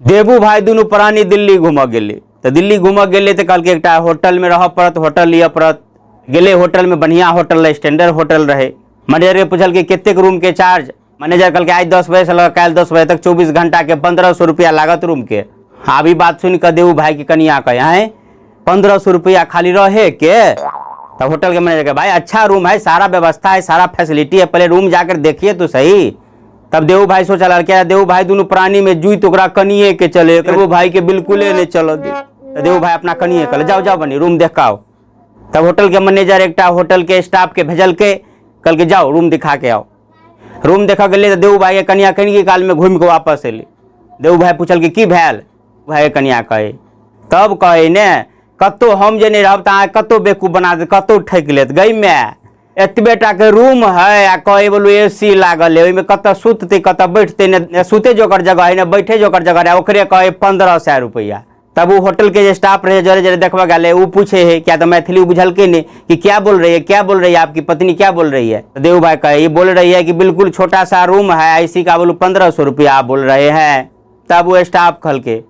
देबू भाई दुनू प्राणी दिल्ली घूमऽ गेलै। तऽ दिल्ली घूमऽ गेलै तऽ कहलकै एकटा होटलमे रहऽ पड़त, होटल लिअ पड़त। गेलै होटलमे, बढ़िआँ होटल रहै, स्टैंडर्ड होटल रहै। मैनेजरके पुछलकै कतेक रूमके चार्ज? मैनेजर कहलकै आइ 10 बजेसँ लऽ कऽ काल्हि 10 बजे तक 24 घंटाके 1500 रुपैआ लागत रूमके। आब ई बात सुनि कऽ देबू भाईके कनिया कहै, आँय 1500 रुपैआ खाली रहे के? तब होटल के मैनेजर के, भाई अच्छा रूम है, सारा व्यवस्था है, सारा फैसिलिटी है, पहले रूम जाकर देखिए तो सही। तब देऊ भाई सोचा लड़के, देऊ भाई दुनू प्राणी में जुइत ओकरा कनिए के चले, देऊ भाई के बिल्कुले नहीं चल दे। तो देऊ भाई अपना कनिए कहले, जाओ जाओ बनी रूम देख के आओ। तब होटल के मैनेजर एकटा होटल के स्टाफ के भेजलके, कहलके जाओ रूम दिखा के आओ। रूम देखऽ गेलै तऽ देऊ भाई के कनिया कनिके काल में घूमि के वापस एलै। देऊ भाई पुछलकै की भेल? भाई के कनिया कहे, तब कहे ने कतौ हम जे नहि रहब तऽ अहाँ कतौ बेवकूफ बना देत, कतौ ठकि लेत। गई माय एतबे टा के रूम है आ कहे बोलू ए सी लागल है, ओहिमे कतऽ सुततै कतऽ बैठतै, ने सुते जोकर जगह है ने बैठे जोकर जगह है, ओकरे कहे 1500 रुपैआ। तब वो होटल के जे स्टाफ रहे जरे जरे देखबऽ गेलै, ओ पूछे है क्या, तऽ मैथिली बुझलकै नहीं कि क्या बोल रही है, क्या बोल रही है आपकी पत्नी, क्या बोल रही है। तो देव भाई कहे ये बोल रही है कि बिल्कुल छोटा सा रूम है, इसी का बोलू 1500 रुपया आप बोल रहे हैं। तब वो स्टाफ खलके,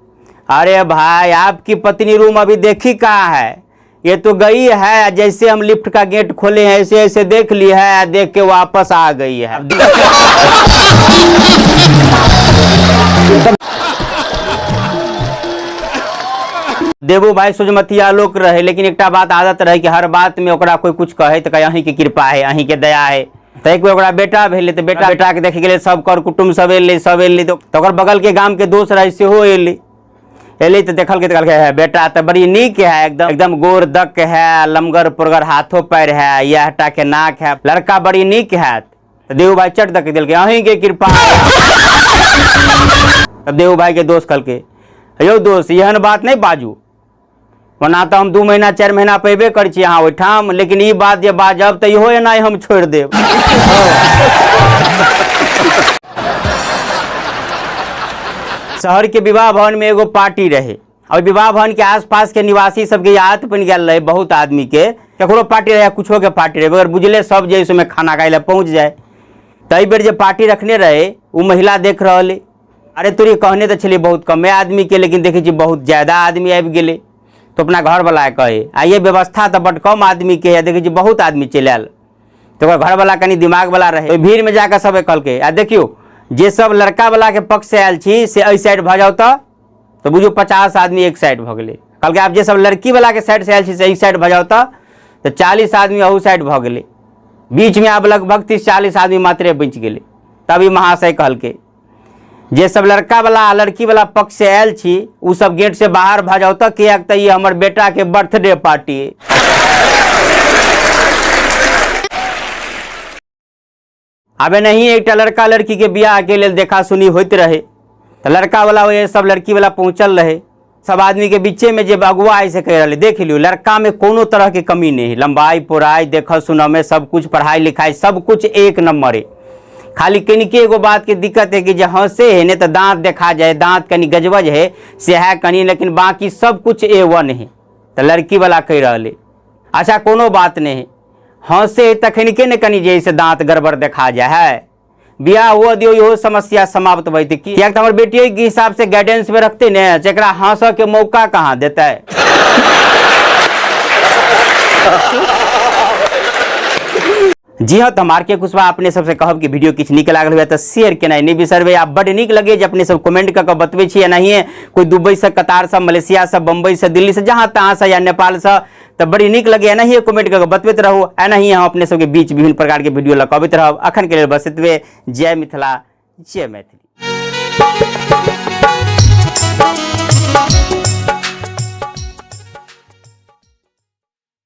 अरे भाई आपकी पत्नी रूम अभी देखी कहाँ है, ये तो गई है, जैसे हम लिफ्ट का गेट खोले हैं ऐसे ऐसे देख ली है, देख के वापस आ गई है। देबू भाई सोझमतिया लोक रहे, लेकिन एकटा बात आदत रहे कि हर बात में ओकरा कोई कुछ कहे तो कहे अहीं के कृपा है, अहीं के दया है। तऽ एक बेर ओकरा बेटा भेलै तऽ बेटा बेटा के देखे गेलै, सब कर कुटुम्ब सब एलै, सब एलै तऽ ओकर बगल के गाम के दोस्त रहे सेहो एलै। एलै तऽ देखलकै तऽ कहलकै, हे बेटा तऽ बड़ी नीक है, एकदम एकदम गोर दक है, लमगर पुरगर हाथो पैर है, यह टा के नाक है, लड़का बड़ी नीक है। तऽ देऊ भाई चट दक देलकै, अहीं के कृपा। तब देऊ भाई के दोस्त कहलकै, यौ दोस्त एहन बात नहि बाजू, ओना तऽ हम 2 महीना 4 महीना पेबे करै छी अहाँ ओहिठाम, लेकिन ई बात जे बाजब तऽ इहो एनाइ हम छोड़ि देब। शहर के विवाह भवन में एगो पार्टी रहे और विवाह भवन के आसपास के निवासी सबके आदत बनि गेल रहे बहुत आदमी के, ककरो पार्टी रहे कुछो के पार्टी रहे, बगैर बुझले सब जे उसमें खाना खाइ लए पहुँच जाए। तै बेर जे पार्टी रखने रहे ओ महिला देख रहल है, अरे तोरी कहने तऽ छलियै बहुत कमे आदमी के, लेकिन देखै छी बहुत ज्यादा आदमी आबि गेलै। तऽ अपना घरवला कहे, आ ये व्यवस्था तऽ बड कम आदमी के है, देखै छी बहुत आदमी चलि आयल। तऽ ओकर घरवला कनि दिमागवला रहै, ओहि भीड़मे जाकऽ सब कहलकै, आ देखियौ जे सब लड़कावलाके पक्षसँ आयल छी से एहि साइड भऽ जाउ। तऽ बुझू 50 आदमी एक साइड भऽ गेलै। कहलकै आब जे सब लड़कीवलाके साइडसँ आयल छी से एहि साइड भऽ जाउ। तऽ 40 आदमी अहू साइड भऽ गेलै। बीचमे आब लगभग 30-40 आदमी मात्रे बचि गेलै। तब ई महाशय कहलकै, जे सब लड़का वाला आ लड़की वाला पक्ष से आयल छी उ सब गेट से बाहर भऽ जाउ तऽ, किएक तऽ ई हमर बेटा के बर्थडे पार्टी। आब एनाही एकटा लड़का लड़की के बियाह के लेल देखा सुनी होइत रहे तऽ लड़का वाला ओहे सब लड़की वाला पहुंचल रहे। सब आदमी के बीचे में जे अगुआ है से कह रहा, देख लियो लड़का में कोनो तरह के कमी नहीं है, लंबाई पोराई देख सुन में सब कुछ, पढ़ाई लिखाई सब कुछ एक नंबर है। खाली कनिके एगो बात के दिक्कत है कि जे हंसे है नहीं तो दांत देखा जाए, दांत कनी गजबज है से है कनी, लेकिन बाकी सब कुछ ए वन है। तो लड़की वाला कह रहा है, अच्छा कोनो बात नहीं है, हंसे है तखन के ने कनी जे से दांत गड़बड़ देखा जाए है, बियाह हुआ दियो इहो समस्या समाप्त भइते। किएक तऽ हमर बेटियो के हिसाब से गाइडेंस में रखते ने, जेकरा हंसऽ के मौका कहाँ देतै। जी हाँ, तो हम आर के कुशवाहा अपने सबसे कहब कि वीडियो किछु नीक लागल हुए तऽ शेयर केनाइ नहि बिसरबै। आ बड्ड नीक लगे जे अपने सब कमेंट कऽ कऽ बतबै छी। एनाहिए कोई दुबई से, कतार से, मलेशिया से, बम्बई से, दिल्ली से, जहाँ तहाँ से या नेपाल से, तऽ बड़ी नीक लगे। एनाहिए कमेंट कऽ कऽ बतबैत रहू। एनाहिए हम अपने सबके बीच विभिन्न प्रकार के वीडियो लऽ कऽ अबैत रहब। अखन के लेल बस एतबे। जय मिथिला, जय मैथिली।